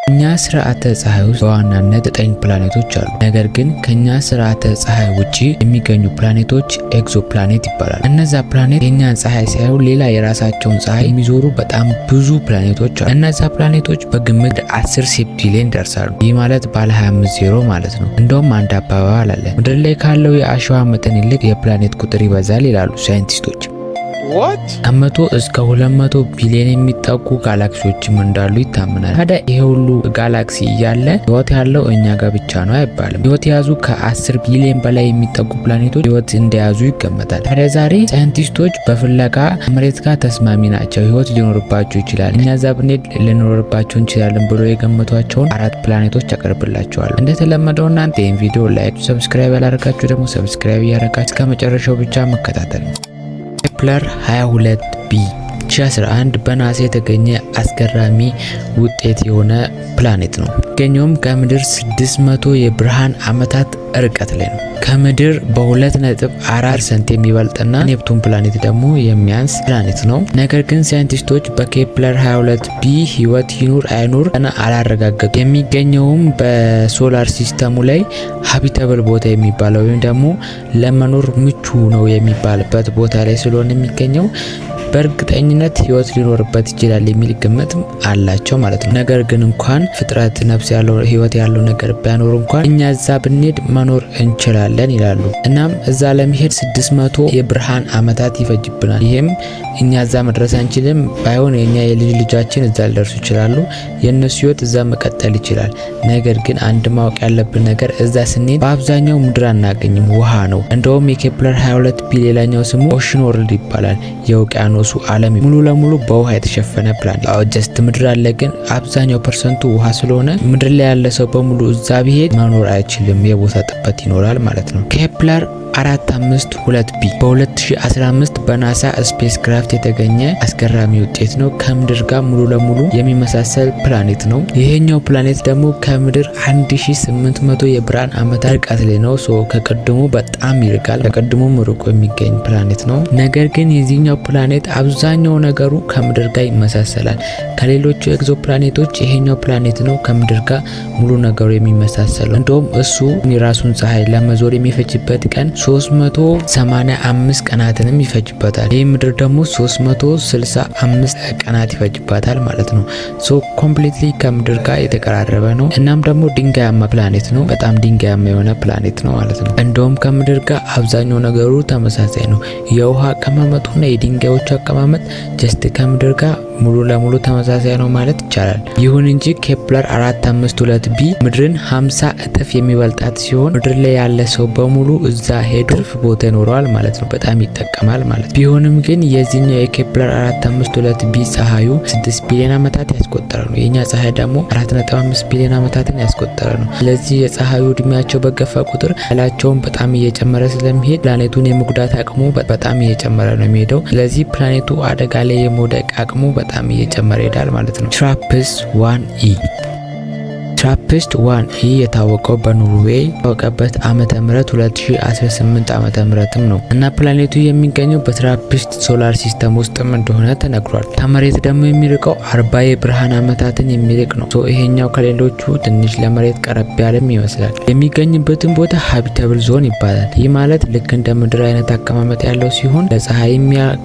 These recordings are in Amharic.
እኛ ስርዓተ ፀሐይ ውስጥ በዋናነት ዘጠኝ ፕላኔቶች አሉ። ነገር ግን ከኛ ስርዓተ ፀሐይ ውጪ የሚገኙ ፕላኔቶች exoplanet ይባላሉ። እነዛ ፕላኔት የእኛን ፀሐይ ሳይሆን ሌላ የራሳቸውን ፀሐይ የሚዞሩ በጣም ብዙ ፕላኔቶች አሉ። እነዛ ፕላኔቶች በግምት 10 septillion ይደርሳሉ። ይህ ማለት ባለ 25 ዜሮ ማለት ነው። እንደውም አንድ አባባል አለ፣ ምድር ላይ ካለው የአሸዋ መጠን ይልቅ የፕላኔት ቁጥር ይበዛል ይላሉ ሳይንቲስቶች። ከ100 እስከ 200 ቢሊዮን የሚጠጉ ጋላክሲዎችም እንዳሉ ይታመናል። ታዲያ ይሄ ሁሉ ጋላክሲ እያለ ህይወት ያለው እኛ ጋር ብቻ ነው አይባልም። ህይወት የያዙ ከ10 ቢሊዮን በላይ የሚጠጉ ፕላኔቶች ህይወት እንደያዙ ይገመታል። ታዲያ ዛሬ ሳይንቲስቶች በፍለጋ መሬት ጋር ተስማሚ ናቸው፣ ህይወት ሊኖርባቸው ይችላል፣ እኛ እዛ ብንሄድ ልንኖርባቸው እንችላለን ብሎ የገመቷቸውን አራት ፕላኔቶች አቀርብላችኋለሁ። እንደተለመደው እናንተ ይህን ቪዲዮ like፣ subscribe ያላደረጋችሁ ደግሞ subscribe እያደረጋችሁ እስከ መጨረሻው ብቻ መከታተል ነው። ኬፕለር 22 b 2011 በናሳ የተገኘ አስገራሚ ውጤት የሆነ ፕላኔት ነው። የሚገኘውም ከምድር 600 የብርሃን ዓመታት ርቀት ላይ ነው። ከምድር በ2.4% የሚበልጥና ኔፕቱን ፕላኔት ደግሞ የሚያንስ ፕላኔት ነው። ነገር ግን ሳይንቲስቶች በኬፕለር 22 b ህይወት ይኑር አይኑር ገና አላረጋገጡ። የሚገኘውም በ solar system ኡ ላይ habitable ቦታ የሚባለው ወይም ደግሞ ለመኖር ምቹ ነው የሚባልበት ቦታ ላይ ስለሆነ የሚገኘው በእርግጠኝነት ህይወት ሊኖርበት ይችላል የሚል ግምት አላቸው ማለት ነው። ነገር ግን እንኳን ፍጥረት ነፍስ ያለው ህይወት ያለው ነገር ባይኖር እንኳን እኛ እዛ ብንሄድ መኖር እንችላለን ይላሉ። እናም እዛ ለመሄድ 600 የብርሃን ዓመታት ይፈጅብናል። ይህም እኛ እዛ መድረስ አንችልም። ባይሆን የኛ የልጅ ልጃችን እዛ ሊደርሱ ይችላሉ። የእነሱ ህይወት እዛ መቀጠል ይችላል። ነገር ግን አንድ ማወቅ ያለብን ነገር እዛ ስንሄድ በአብዛኛው ምድር አናገኝም፣ ውሃ ነው። እንደውም የኬፕለር 22 b ሌላኛው ስሙ ocean world ይባላል። የውቅያኖሱ ዓለም ሙሉ ለሙሉ በውሃ የተሸፈነ ፕላኔት። Just ምድር አለ፣ ግን አብዛኛው percent ኡ ውሃ ስለሆነ ምድር ላይ ያለ ሰው በሙሉ እዛ ቢሄድ መኖር አይችልም። የቦታ ጥበት ይኖራል ማለት ነው። ኬፕለር 452 b በ2015 በናሳ spacecraft የተገኘ አስገራሚ ውጤት ነው። ከምድር ጋር ሙሉ ለሙሉ የሚመሳሰል ፕላኔት ነው። ይሄኛው ፕላኔት ደግሞ ከምድር 1800 የብርሃን ዓመታት ርቀት ላይ ነው። So ከቅድሙ በጣም ይርቃል። ከቅድሙም ርቆ የሚገኝ ፕላኔት ነው። ነገር ግን የዚህኛው ፕላኔት አብዛኛው ነገሩ ከምድር ጋር ይመሳሰላል። ከሌሎቹ exoplanet ኦች ይሄኛው ፕላኔት ነው ከምድር ጋር ሙሉ ነገሩ የሚመሳሰለው። እንደውም እሱ የራሱን ፀሐይ ለመዞር የሚፈጅበት ቀን 385 ቀናትንም ይፈጅበታል። ይህ ምድር ደግሞ 365 ቀናት ይፈጅባታል ማለት ነው። So completely ከምድር ጋር የተቀራረበ ነው። እናም ደግሞ ድንጋያማ ፕላኔት ነው። በጣም ድንጋያማ የሆነ ፕላኔት ነው ማለት ነው። እንደውም ከምድር ጋር አብዛኛው ነገሩ ተመሳሳይ ነው። የውሃ አቀማመጡና የድንጋዮቹ አቀማመጥ just ከምድር ጋር ሙሉ ለሙሉ ተመሳሳይ ነው ማለት ይቻላል። ይሁን እንጂ ኬፕለር 452 b ምድርን 50 እጥፍ የሚበልጣት ሲሆን ምድር ላይ ያለ ሰው በሙሉ እዛ ሄዶ ትርፍ ቦታ ይኖረዋል ማለት ነው። በጣም ይጠቀማል ማለት ነው። ቢሆንም ግን የዚህኛው የኬፕለር 452 b ፀሐዩ 6 ቢሊዮን ዓመታት ያስቆጠረ ነው። የኛ ፀሐይ ደግሞ 4.5 ቢሊዮን ዓመታትን ያስቆጠረ ነው። ስለዚህ የፀሐዩ እድሜያቸው በገፋ ቁጥር ኃይላቸውን በጣም እየጨመረ ስለሚሄድ ፕላኔቱን የመጉዳት አቅሙ በጣም እየጨመረ ነው የሚሄደው። ስለዚህ ፕላኔቱ አደጋ ላይ የመውደቅ አቅሙ በጣም እየጨመረ ይሄዳል ማለት ነው። TRAPPIST 1 e TRAPPIST 1 e የታወቀው በኖርዌይ የታወቀበት ዓመተ ምህረት 2018 ዓመተ ምህረትም ነው እና ፕላኔቱ የሚገኘው በ TRAPPIST solar system ውስጥም እንደሆነ ተነግሯል። ከመሬት ደግሞ የሚርቀው 40 የብርሃን ዓመታትን የሚርቅ ነው። So ይሄኛው ከሌሎቹ ትንሽ ለመሬት ቀረብ ያለም ይመስላል። የሚገኝበትን ቦታ habitable zone ይባላል። ይህ ማለት ልክ እንደ ምድር አይነት አቀማመጥ ያለው ሲሆን ለፀሐይ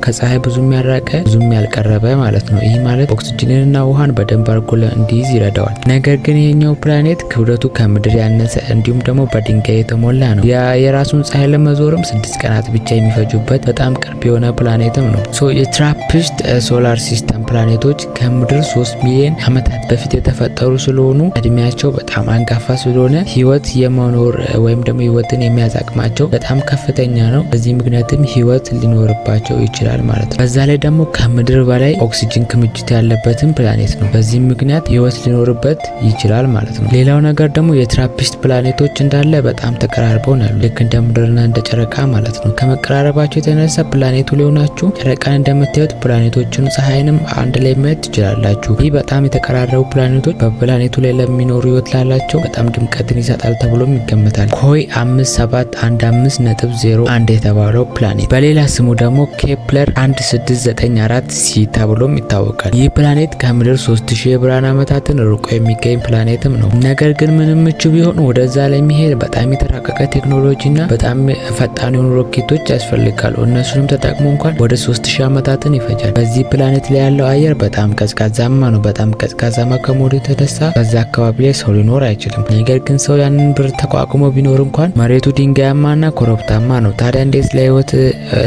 ከፀሐይ ብዙም ያልራቀ ብዙም ያልቀረበ ማለት ነው። ይህ ማለት ኦክሲጅንንና ውሃን በደንብ አድርጎ እንዲይዝ ይረዳዋል። ነገር ግን ይሄኛው ፕላኔት ክብደቱ ከምድር ያነሰ እንዲሁም ደግሞ በድንጋይ የተሞላ ነው። የራሱን ፀሐይ ለመዞርም 6 ቀናት ብቻ የሚፈጁበት በጣም ቅርብ የሆነ ፕላኔትም ነው። So የ TRAPPIST solar system ፕላኔቶች ከምድር 3 ሚሊዮን ዓመታት በፊት የተፈጠሩ ስለሆኑ እድሜያቸው በጣም አንጋፋ ስለሆነ ህይወት የመኖር ወይም ደግሞ ህይወትን የመያዝ አቅማቸው በጣም ከፍተኛ ነው። በዚህ ምክንያትም ህይወት ሊኖርባቸው ይችላል ማለት ነው። በዛ ላይ ደግሞ ከምድር በላይ ኦክሲጅን ክምችት ያለበትም ፕላኔት ነው። በዚህም ምክንያት ህይወት ሊኖርበት ይችላል ማለት ነው። ማለት ነው። ሌላው ነገር ደግሞ የትራፒስት ፕላኔቶች እንዳለ በጣም ተቀራርበው ነው ያሉ፣ ልክ እንደ ምድርና እንደ ጨረቃ ማለት ነው። ከመቀራረባቸው የተነሳ ፕላኔቱ ላይ ሆናችሁ ጨረቃን እንደምታዩት ፕላኔቶችን ፀሐይንም አንድ ላይ ማየት ትችላላችሁ። ይህ በጣም የተቀራረቡ ፕላኔቶች በፕላኔቱ ላይ ለሚኖሩ ህይወት ላላቸው በጣም ድምቀትን ይሰጣል ተብሎም ይገመታል። KOI 5715.01 የተባለው ፕላኔት በሌላ ስሙ ደግሞ ኬፕለር 1694 c ተብሎም ይታወቃል። ይህ ፕላኔት ከምድር 3000 የብርሃን ዓመታትን ርቆ የሚገኝ ፕላኔትም ነው። ነገር ግን ምንም ምቹ ቢሆን ወደዛ ለመሄድ በጣም የተራቀቀ ቴክኖሎጂና በጣም ፈጣን የሆኑ ሮኬቶች ያስፈልጋሉ። እነሱንም ተጠቅሞ እንኳን ወደ 3000 ዓመታትን ይፈጃል። በዚህ ፕላኔት ላይ ያለው አየር በጣም ቀዝቃዛማ ነው። በጣም ቀዝቃዛማ ከመሆኑ የተነሳ በዛ አካባቢ ላይ ሰው ሊኖር አይችልም። ነገር ግን ሰው ያንን ብርድ ተቋቁሞ ቢኖር እንኳን መሬቱ ድንጋያማና ኮረብታማ ነው። ታዲያ እንዴት ለህይወት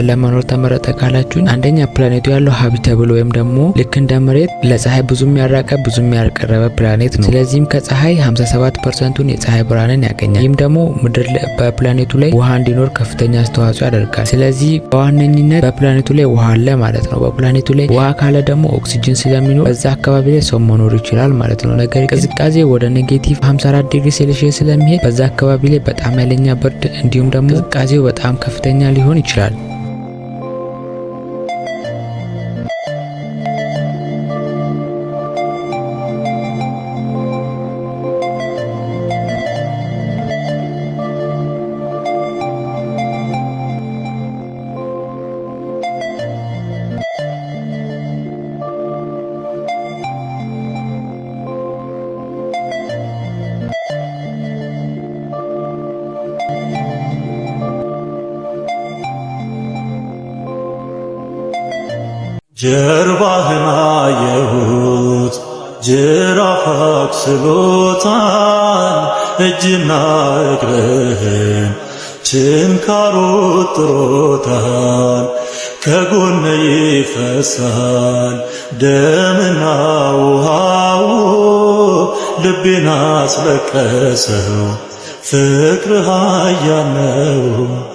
ለመኖር ተመረጠ ካላችሁኝ፣ አንደኛ ፕላኔቱ ያለው habitable ወይም ደግሞ ልክ እንደ መሬት ለፀሐይ ብዙም ያልራቀ ብዙም ያልቀረበ ፕላኔት ነው። ስለዚህም ከፀሐይ 57%ቱን የፀሐይ ብርሃንን ያገኛል። ይህም ደግሞ ምድር በፕላኔቱ ላይ ውሃ እንዲኖር ከፍተኛ አስተዋጽኦ ያደርጋል። ስለዚህ በዋነኝነት በፕላኔቱ ላይ ውሃ አለ ማለት ነው። በፕላኔቱ ላይ ውሃ ካለ ደግሞ ኦክሲጅን ስለሚኖር በዛ አካባቢ ላይ ሰው መኖር ይችላል ማለት ነው። ነገር ቅዝቃዜ ወደ negative 54 ዲግሪ ሴልሺየስ ስለሚሄድ በዛ አካባቢ ላይ በጣም ኃይለኛ ብርድ እንዲሁም ደግሞ ቅዝቃዜው በጣም ከፍተኛ ሊሆን ይችላል። ጀርባህን አየሁት ጅራፍ አክስሎታል፣ እጅና እግርህን ችንካሩ ጥሮታል። ከጎን ይፈሳል ደምና ውሃው፣ ልቤን አስለቀሰው ፍቅር ኃያል ነው።